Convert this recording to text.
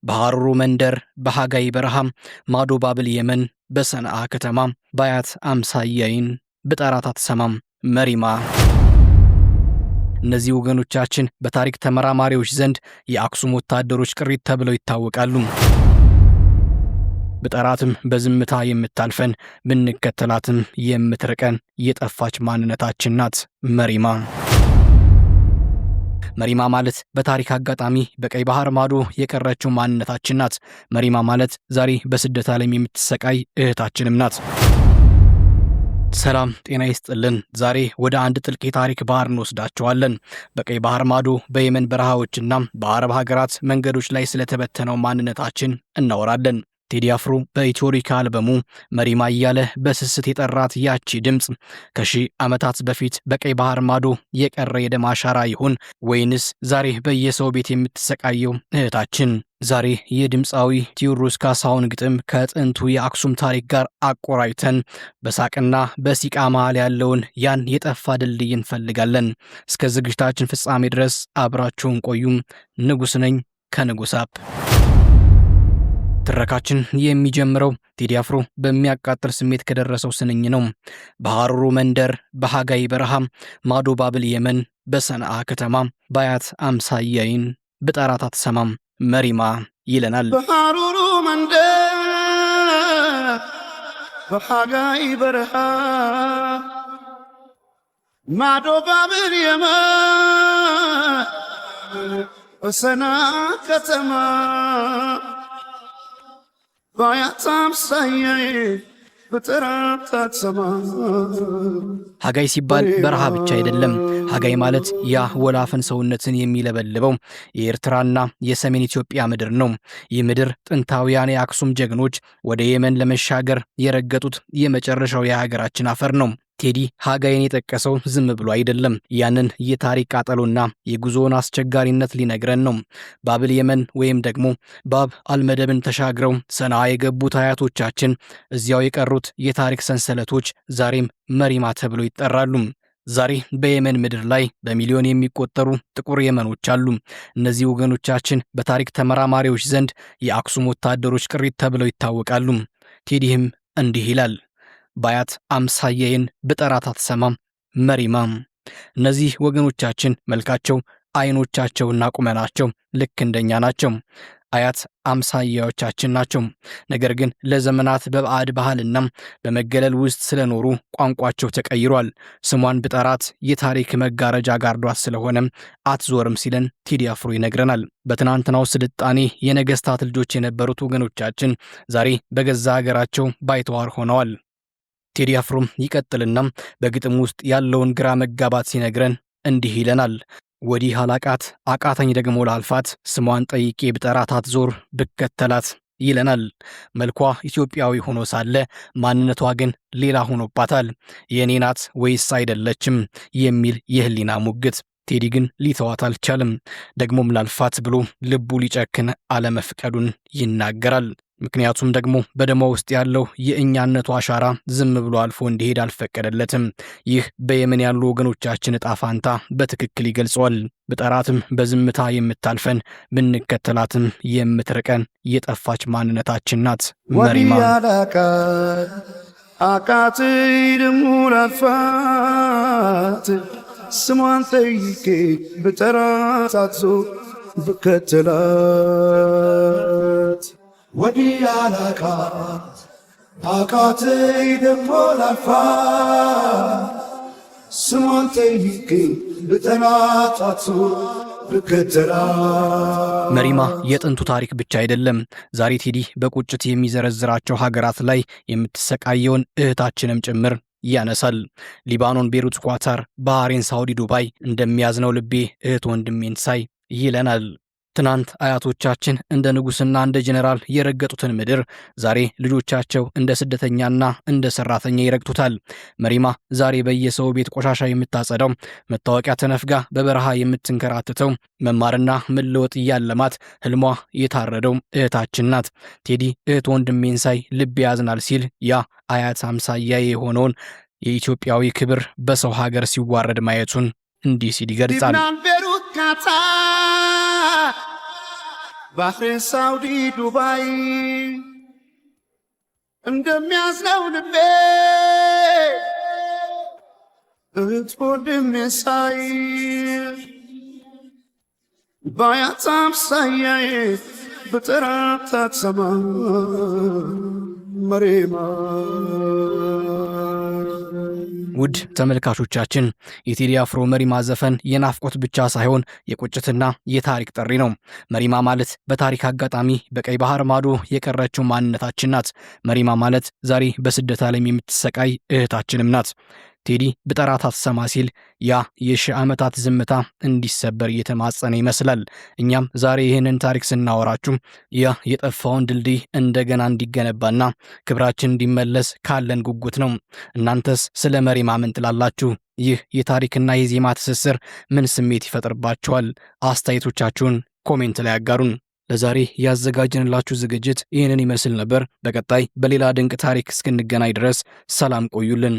በሐሩሩ መንደር፣ በሐጋይ በረሃ ማዶ ባብል የመን፣ በሰንዓ ከተማ ባያት አምሳያይን ብጠራት አትሰማም መሪማ። እነዚህ ወገኖቻችን በታሪክ ተመራማሪዎች ዘንድ የአክሱም ወታደሮች ቅሪት ተብለው ይታወቃሉ። ብጠራትም በዝምታ የምታልፈን፣ ብንከተላትም የምትርቀን የጠፋች ማንነታችን ናት መሪማ። መሪማ ማለት በታሪክ አጋጣሚ በቀይ ባህር ማዶ የቀረችው ማንነታችን ናት። መሪማ ማለት ዛሬ በስደት ዓለም የምትሰቃይ እህታችንም ናት። ሰላም ጤና ይስጥልን። ዛሬ ወደ አንድ ጥልቅ የታሪክ ባህር እንወስዳቸዋለን። በቀይ ባህር ማዶ፣ በየመን በረሃዎችና በአረብ ሀገራት መንገዶች ላይ ስለተበተነው ማንነታችን እናወራለን። ቴዲ አፍሮ በኢትዮሪካ አልበሙ መሪማ እያለ በስስት የጠራት ያቺ ድምፅ ከሺህ ዓመታት በፊት በቀይ ባህር ማዶ የቀረ የደም አሻራ ይሁን ወይንስ ዛሬ በየሰው ቤት የምትሰቃየው እህታችን? ዛሬ የድምፃዊ ቴዎድሮስ ካሳሁን ግጥም ከጥንቱ የአክሱም ታሪክ ጋር አቆራኝተን በሳቅና በሲቃ መሃል ያለውን ያን የጠፋ ድልድይ እንፈልጋለን። እስከ ዝግጅታችን ፍጻሜ ድረስ አብራችሁን ቆዩም። ንጉስ ነኝ ከንጉስ አፕ። ትረካችን የሚጀምረው ቴዲ አፍሮ በሚያቃጥል ስሜት ከደረሰው ስንኝ ነው። በሐሩሩ መንደር፣ በሐጋይ በረሃ ማዶ ባብል የመን፣ በሰንዓ ከተማ ባያት አምሳያይን ብጠራት አትሰማም መሪማ ይለናል። በሐሩሩ መንደር፣ በሐጋይ በረሃ ማዶ ባብል የመን፣ በሰንዓ ከተማ ባያት አምሳያዬ ብጠራት አትሰማም። ሐጋይ ሲባል በረሃ ብቻ አይደለም። ሐጋይ ማለት ያ ወላፈን ሰውነትን የሚለበልበው የኤርትራና የሰሜን ኢትዮጵያ ምድር ነው። ይህ ምድር ጥንታውያን የአክሱም ጀግኖች ወደ የመን ለመሻገር የረገጡት የመጨረሻው የሀገራችን አፈር ነው። ቴዲ ሐጋይን የጠቀሰው ዝም ብሎ አይደለም። ያንን የታሪክ ቃጠሎና የጉዞውን አስቸጋሪነት ሊነግረን ነው። ባብል የመን ወይም ደግሞ ባብ አልመደብን ተሻግረው ሰንዓ የገቡት አያቶቻችን እዚያው የቀሩት የታሪክ ሰንሰለቶች ዛሬም መሪማ ተብለው ይጠራሉ። ዛሬ በየመን ምድር ላይ በሚሊዮን የሚቆጠሩ ጥቁር የመኖች አሉ። እነዚህ ወገኖቻችን በታሪክ ተመራማሪዎች ዘንድ የአክሱም ወታደሮች ቅሪት ተብለው ይታወቃሉ። ቴዲህም እንዲህ ይላል። ባያት አምሳያዬን ብጠራት አትሰማም መሪማም። እነዚህ ወገኖቻችን መልካቸው፣ አይኖቻቸውና ቁመናቸው ልክ እንደኛ ናቸው። አያት አምሳያዎቻችን ናቸው። ነገር ግን ለዘመናት በባዕድ ባህልና በመገለል ውስጥ ስለኖሩ ቋንቋቸው ተቀይሯል። ስሟን ብጠራት የታሪክ መጋረጃ ጋርዷት ስለሆነ አትዞርም ሲለን ቴዲ አፍሮ ይነግረናል። በትናንትናው ስልጣኔ የነገስታት ልጆች የነበሩት ወገኖቻችን ዛሬ በገዛ ሀገራቸው ባይተዋር ሆነዋል። ቴዲ አፍሮም ይቀጥልና በግጥም ውስጥ ያለውን ግራ መጋባት ሲነግረን እንዲህ ይለናል። ወዲህ አላቃት አቃተኝ ደግሞ ላልፋት፣ ስሟን ጠይቄ ብጠራት አትዞር ብከተላት ይለናል። መልኳ ኢትዮጵያዊ ሆኖ ሳለ ማንነቷ ግን ሌላ ሆኖባታል። የእኔ ናት ወይስ አይደለችም የሚል የህሊና ሙግት። ቴዲ ግን ሊተዋት አልቻለም። ደግሞም ላልፋት ብሎ ልቡ ሊጨክን አለመፍቀዱን ይናገራል። ምክንያቱም ደግሞ በደሟ ውስጥ ያለው የእኛነቱ አሻራ ዝም ብሎ አልፎ እንዲሄድ አልፈቀደለትም። ይህ በየመን ያሉ ወገኖቻችን እጣ ፋንታ በትክክል ይገልጸዋል። ብጠራትም በዝምታ የምታልፈን፣ ብንከተላትም የምትርቀን የጠፋች ማንነታችን ናት መሪማ። ወዲህ አላቃት አቃተኝ ደሞ ላልፋት፣ ስሟን ጠይቄ ብጠራት አትዞር ብከተላት። ወዲህ አላቃት አቃተኝ ደሞ ላልፋት፣ ስሟን ጠይቄ ብጠራት አትዞር ብከተላት። መሪማ የጥንቱ ታሪክ ብቻ አይደለም። ዛሬ ቴዲ በቁጭት የሚዘረዝራቸው ሀገራት ላይ የምትሰቃየውን እህታችንም ጭምር ያነሳል። ሊባኖን፣ ቤሩት፣ ኳታር፣ ባህሬን፣ ሳውዲ፣ ዱባይ እንደሚያዝነው ልቤ እህት ወንድሜን ሳይ ይለናል። ትናንት አያቶቻችን እንደ ንጉሥና እንደ ጄኔራል የረገጡትን ምድር ዛሬ ልጆቻቸው እንደ ስደተኛና እንደ ሰራተኛ ይረግጡታል። መሪማ ዛሬ በየሰው ቤት ቆሻሻ የምታጸዳው፣ መታወቂያ ተነፍጋ በበረሃ የምትንከራተተው፣ መማርና መለወጥ እያለማት ህልሟ የታረደው እህታችን ናት። ቴዲ እህት ወንድሜን ሳይ ልቤ ያዝናል ሲል ያ አያት አምሳያ የሆነውን የኢትዮጵያዊ ክብር በሰው ሀገር ሲዋረድ ማየቱን እንዲህ ሲል ይገልጻል። ሊብናን፣ ቤሩት፣ ካታር፣ ባህሬን፣ ሳውዲ፣ ዱባይ እንደሚያዝነው ልቤ እህት ወንድሜ ሳይ ባያት አምሳያዬ ብጠራት አትሰማ መሬማ። ውድ ተመልካቾቻችን፣ የቴዲ አፍሮ መሪማ ዘፈን የናፍቆት ብቻ ሳይሆን የቁጭትና የታሪክ ጥሪ ነው። መሪማ ማለት በታሪክ አጋጣሚ በቀይ ባህር ማዶ የቀረችው ማንነታችን ናት። መሪማ ማለት ዛሬ በስደት ዓለም የምትሰቃይ እህታችንም ናት። ቴዲ ብጠራት አትሰማ ሲል ያ የሺህ ዓመታት ዝምታ እንዲሰበር እየተማጸነ ይመስላል። እኛም ዛሬ ይህንን ታሪክ ስናወራችሁ ያ የጠፋውን ድልድይ እንደገና እንዲገነባና ክብራችን እንዲመለስ ካለን ጉጉት ነው። እናንተስ ስለ መሪማ ምን ትላላችሁ? ይህ የታሪክና የዜማ ትስስር ምን ስሜት ይፈጥርባችኋል? አስተያየቶቻችሁን comment ላይ አጋሩን። ለዛሬ ያዘጋጀንላችሁ ዝግጅት ይህንን ይመስል ነበር። በቀጣይ በሌላ ድንቅ ታሪክ እስክንገናኝ ድረስ ሰላም ቆዩልን።